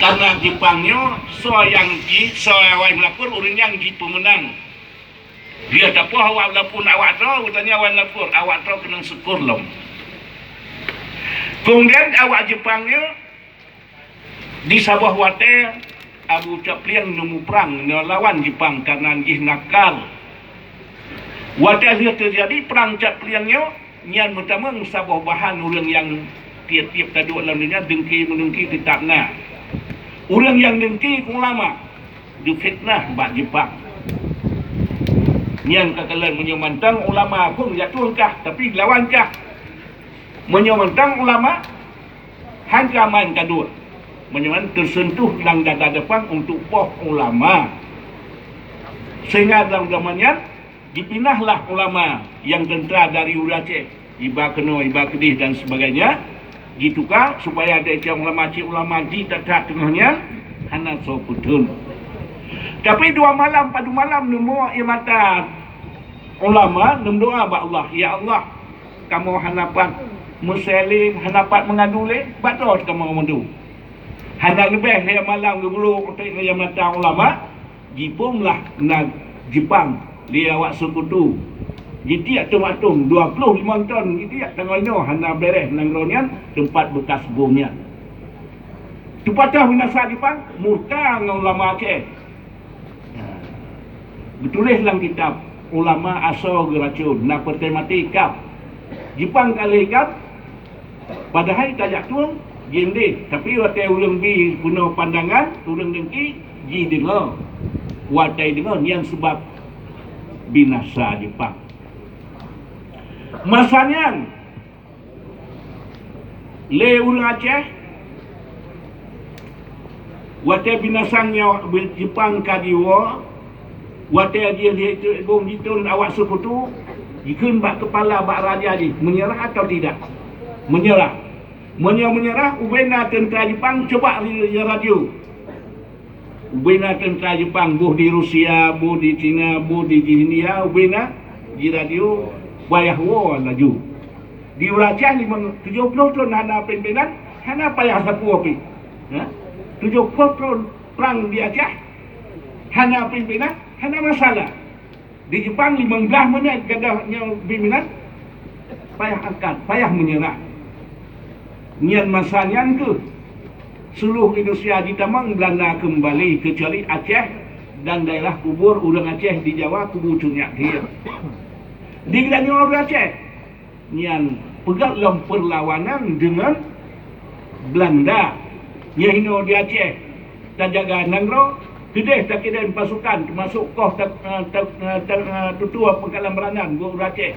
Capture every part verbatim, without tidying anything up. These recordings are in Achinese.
Karena Jepang nyoe, soe nyang ji, soe awai meulapor, ureuëng nyan jipeumeunang. Dia tapoh awak meulapor, awak droe, geutanyoe awai meulapor, awak droe keunong syukur lom. Kemudian awak Jepang nyoe di saboh watée Abu Caplieng neumuprang ngon lawan Jepang karena jih nakal. Watée lheueh teujadi prang Caplieng nyoe, nyan meutamong saboh bahan ureuëng nyang tieb-tieb taduek lam donya deungki-meundeungki teutab na. Ureuëng nyang deungki ulama, geufitnah bak Jepang. Nyan ka kalon meunyoe mantong ulama phon jak tueng kah, tapi lawan kah. Meunyoe mantong ulama, hana aman ka duek. Meunyoe teuseuntuh lam dada Jepang untuk poh ulama. Sehingga dalam zaman nyan, jipinahlah ulama nyang teuntra dari ureuëng Aceh, iba keunoe, iba keudeh dan sebagainya, jituka supaya ada ulama cit ulama di that-that teungoh nyan hana soe peutheun. Tapi dua malam padum malam neumuok ie mata ulama, neumeudoa bak Allah, "Ya Allah, kamoe hana pat meuseuleueng, hana pat meungadu lé, bak droe kamoe meudu." Hana leubeh lhée malam geubloe uteuk ngon ie mata ulama, jipom lah na Jepang lé awak seukutu. Jitiek atong-atong dua ploh limong ton, jitiek tangai nyoe hana beureh nanggroe nyan teumpat beukas bom nyan. Teupatah binasa Jepang murka ngon ulama Aceh. Geutuléh lam kitab, ulama asoe geuracon, na peureté maté kab. Jipang ka lhée kab, padahai tajak tueng, jindeh. Tapi watée ureuëng bi peunoh pandangan, ureuëng deungki, jideungoe. Watée deungoe, nyan seubab binasa Jepang. Masa nyan, lé ureuëng Aceh, watée binasang nyoe Jepang ka jiwoe, watée jih lhée teuk bom jitun awak seukutu, jikheun bak keupala, bak raja jih, menyerah atau tidak? Menyerah. Meunyoe menyerah, ubena teuntra Jepang coba ri-, ri radio. Ubena teuntra Jepang, boh di Rusia, boh di Cina, boh di, di India, ubena di radio payah woe laju. Di Aceh limong, tujoh ploh thon hana pimpénan, hana payah sapeue pih. Ha? Tujoh ploh thon prang di Aceh hana pimpénan, hana masalah. Di Jepang limong blaih menit gadôh nyoe pimpénan, payah angkat, payah menyerah. Nyan masa nyan keuh seuluruh Indonesia jitamong Belanda keumbali, keucuali Aceh dan daerah kubur ureuëng Aceh di Jawa, kubu Cunyak Thier. Di geutanyoe ureuëng Aceh, nyan peugah lom peurlawanan deungon Belanda. Nyan hinoe di Aceh tajaga nanggroe, keudeh takirém pasukan, teumasok koh ta-, eh, ta-, eh, ta-, eh, tutoe peukalam Beuranan buet ureuëng Aceh,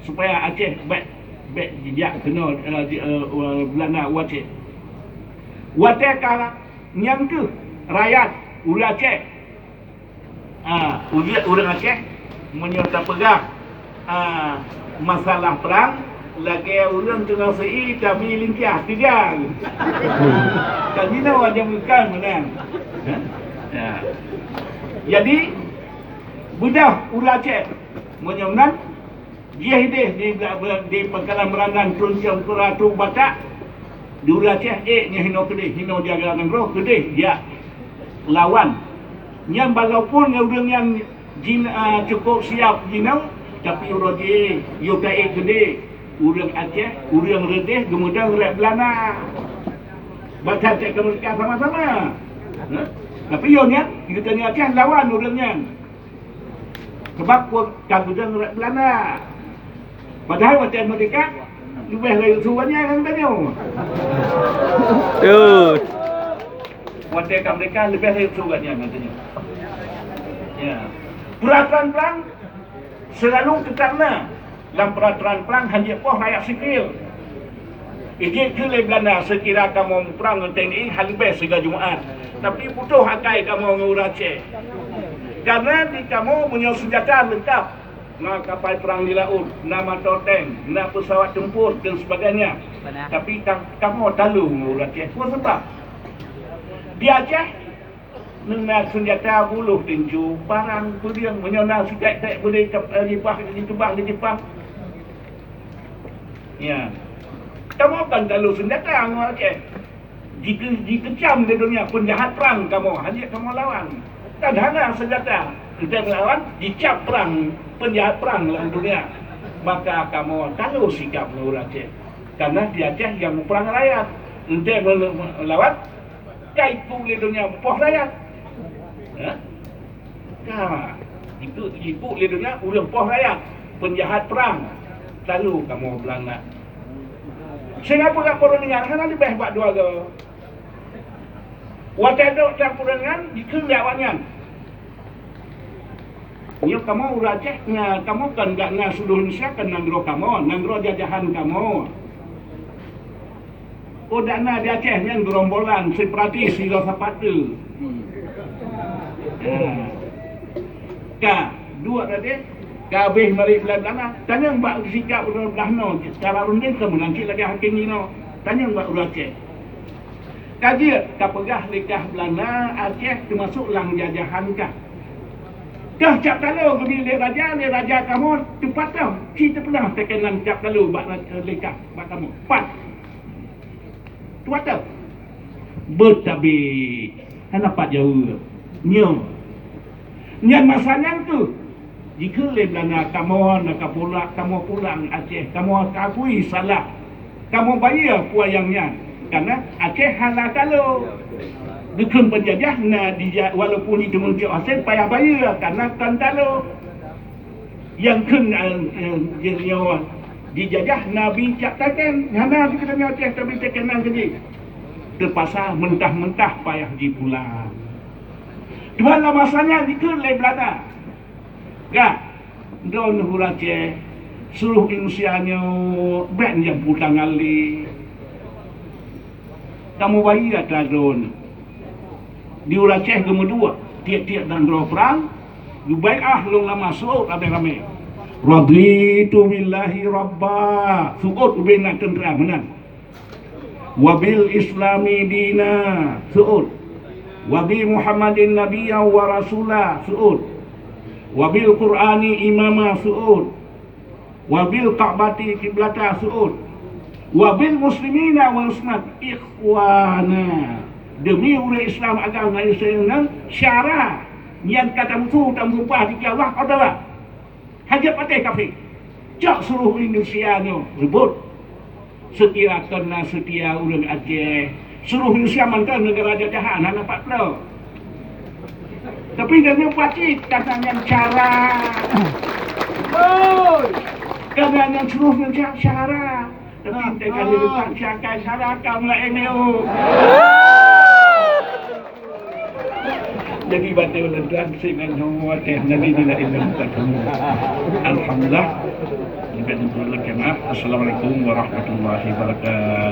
supaya Aceh bék, bék jijak keunoe, eh, di, eh, Belanda u Aceh. Watée ka nyan keuh rakyat ureuëng Aceh Ah, ujeut ureuëng Aceh, meunyoe tapeugah, ah, masalah prang, lagée ureuëng teungoh seu-i tabi lingkiah teugang. Kan jinoe aja bukan meunan. Ya. Jadi, beudôh ureuëng Aceh, meunyoe meunan, jih deh di, di pangkalan Beuranan, Tuncong, Kura, Trok Batak, di ureuëng Aceh, ék nyan hinoe keudeh, hinoe jaga nanggroe, keudeh jak lawan. Nyan walaupun ureuëng nyan jin, a, cukup siap jinoe, tapi uroe jih, yôh taék keudeh, ureuëng Aceh, ureuëng reudeh, geumeudong rot Beulanda. Bahkan cok keumeurdehkaan sama-sama. Nah, tapi yôh nyan, geutanyoe Aceh lawan ureuëng nyan. Sebab ka geudong rot Beulanda. Padahai watée meurdehka, leubeh rayeuk su gobnyan ngon tanyoe. Betul. Watée ka meurdehka, leubeh rayeuk su gobnyan ngon tanyoe. Ya. Peuratoran prang seulalu teutab na. Lam peuratoran prang hana jipoh rakyat sipil. Ijeuet keu lé Beulanda seukira kamoe muprang ngon T N I hana leubeh sigoe Jumat. Tapi putôh akai kamoe ngon ureuëng Aceh. Karena di kamoe meunyoe seunjata leungkab, na kapai prang di laôt, na moto tank, na peusawat tempur dan sebagainya. Tapi ka-, kamoe talo ngon ureuëng Aceh. Peue sabab? Di Aceh, Na seunjata buluh tinju, parang, peudieng, meunyoe na sitek-tek beudé teup-, eh, jipah, jikeubah di Jepang. Ya. Kamoe kan talo seunjata ngon Aceh. Jike-, jikeucam di dunia, peunjahat prang kamoe, hana kamoe lawan. Kan hana seunjata. Enteuk meulawan, jicap prang, peunjahat prang lam dunia. Maka kamoe talo sikap ngon ureueng Aceh. Karena di Aceh nyang muprang rakyat. Enteuk meulawan, ka ipu lé dunia mupoh rakyat. Ya? Ka, itu ipu lé dunia ureueng poh rakyat, peunjahat prang. Talo kamoe Beulanda. Singapura peureundingan hana leubeh bak dua go. Watèe dok lam peureundingan, dikheun lé awaknyan, "Nyoe kamoe ureueng Aceh, na, kamoe kon gak na seuluruh Indonesia, kon nanggroe kamoe, nanggroe jajahan kamoe." Oh, dak na di Aceh nyan gerombolan separatis sidroe sapat tu. Hmm. Ha. Ka, duek tadi, ka habéh marit Beulanda. Tanyong bak sikap ureueng Beulanda, cara rundeng ka meunan cit lagèe hakém jinoe. Tanyong bak ureueng Aceh. Ka jeuet, ka peugah lé kah Beulanda, Aceh teumasok lam jajahan kah. Kah cap talo geubri lé raja, lé raja kamoe teupatöh, ci teupeunah teukeunang cap talo bak ra-, lé kah, bak kamoe. Pat. Tuatoe. Beutabé. Hana pat jaweueb. Nyoe. Nyan masa nyan keuh jikheun lé Beulanda, "Kamoe na ka pula, kamoe pulang Aceh, kamoe ka akui salah. Kamoe bayeue peue nyang nyan. Karena Aceh hana talo." Geukheun peunjajah na di ja-, walaupun itu meunjok hasé payah bayeue, karena kon talo. Nyang kheun, eh, eh, nyoe jijajah na bi cap teuken, hana di geutanyoe Aceh tabi teuken nan keu jih. Teupaksa mentah-mentah payah jipulang. Tuhan lam masa nyan jikheun lé Beulanda, "Ka, droeneuh ureueng Aceh, seuluruh Indonesia nyoe bèk nyang putangan lé. Kamoe bayeue atra droeneuh." Di ureueng Aceh geumeuduek, tiep-tiep nanggroe prang, geubaiah lôn lama seuôt ramé-ramé. "Raditu billahi rabba," seuôt ubé na teuntra meunan. "Wa bil islami dina," seuôt. "Wa bi Muhammadin nabiyya wa rasula," seuôt. "Wa bil Qur'ani imama," seuôt. "Wa bil Ka'bati qiblata," seuôt. "Wa bil muslimina wal muslimat ikhwana." Demi ureueng Islam agama Islam nyan syara nyang ka tamusu tamusumpah di Allah Taala. Hana patéh kafé. Cok seuluruh Indonesia nyoe reubot. Seukira kon na seutia ureueng Aceh, seuluruh Indonesia mantong neugara jajahan hana pat ploh. Tapi geutanyoe pacit, karena nyan cara. Oi, karena nyan seuluruh Indonesia cara. Tapi entah kali depan siakai cara kamu nak M O. Jadi, batée ulôn tuan, seuingat nyoe watée Nabi bila ilmu kat kamu. Alhamdulillah. Lebih dulu lagi, maaf. Assalamualaikum warahmatullahi wabarakatuh.